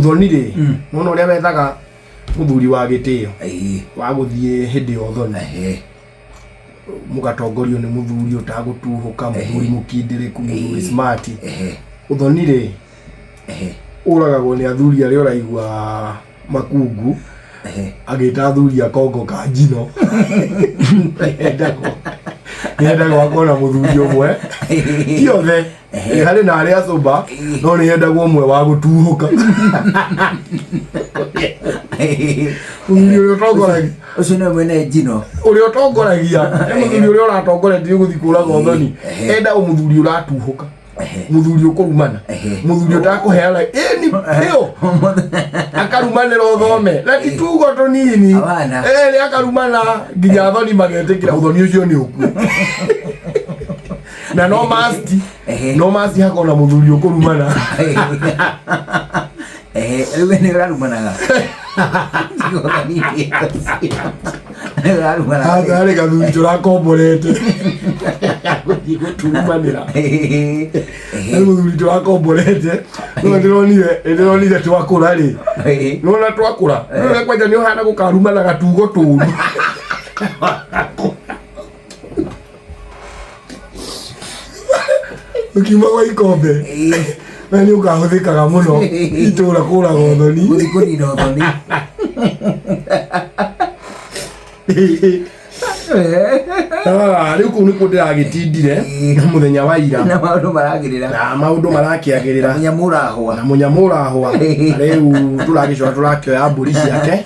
Ũthoni rĩ, nona ũrĩa wethaga mũthuri wa gĩtĩo wa gũthiĩ hĩndĩ ya ũthoni, mũgatongorio nĩ mũthuri ũtagũtuhũka, mũthuri mũkindĩrĩku, mũthuri smart. Ũthoni rĩ, ũragagwo nĩ athuri arĩa ũraigua makungu agĩta athuri a kongo ka njino. Nĩendagwo akorwo na mũthuri ũmwe, ti othe, harĩ na arĩa acũmba, no nĩendagwo ũmwe wa gũtuhũka, mũthuri ũrĩa ũtongoragia. Ũcio nĩwe mwene njino. Ũrĩa ũtongoragia nĩ mũthuri ũrĩa ũratongoria gũthiĩ kũraga ũthoni. Enda mũthuri ũratuhũka, mũthuri ũkũrumana, mũthuri ũtakũheana ĩni ĩyo akarumanĩra ũthome na ti tugo tũnini. Hapana. Ĩrĩ akarumana nginya athoni magetĩkĩra ũthoni ũcio nĩ ũkue na no masti no masti hakorwo na mũthuri ũkũrumana. Rĩu we nĩ ũrarumanaga. Tiga ũthoni nĩ ũrarumanaga. Haha harĩ gathuri tũrakomborete gũthiĩ gũturumanĩra. Harĩ mũthuri tũrakomborete, no ndĩronire twakũra rĩ, nona twakũra nona kwanja nĩ ũhana gũkarumana gatugo tũru. Ũkiuma gwa ikombe we nĩ ũkahũthĩkaga mũno itũra kũraga ũthoni. Gũthiĩ kũnina ũthoni. Ah, rĩu kũu nĩkuo ndĩragĩtindire mũthenya wa ira. Na maũndũ maragĩrĩra. Na maũndũ marakĩagĩrĩra. Mũnyamũ ũrahũa. Na mũnyamũ ũrahũa. Rĩu tũragĩcoka tũrakĩoya mbũri ciake,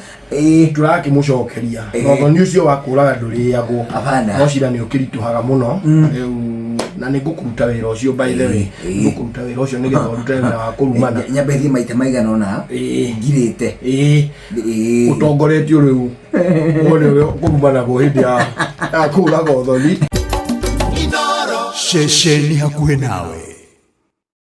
tũrakĩmũcokeria, na ũthoni ũcio wa kũraga ndũrĩagwo. Hapana. No cira nĩ ũkĩritũhaga mũno rĩu, na nĩ ngũkũruta wĩra ũcio, by the way. Ngũkũruta wĩra ũcio nĩgetha ũrute wĩra wa kũrumana. Nyambe thiĩ maita maigana ũna ngirĩte. Ũtongoretio rĩu wone ũrĩa kũrumanagwo hĩndĩ ya kũraga ũthoni. Ceceni hakuhĩ nawe.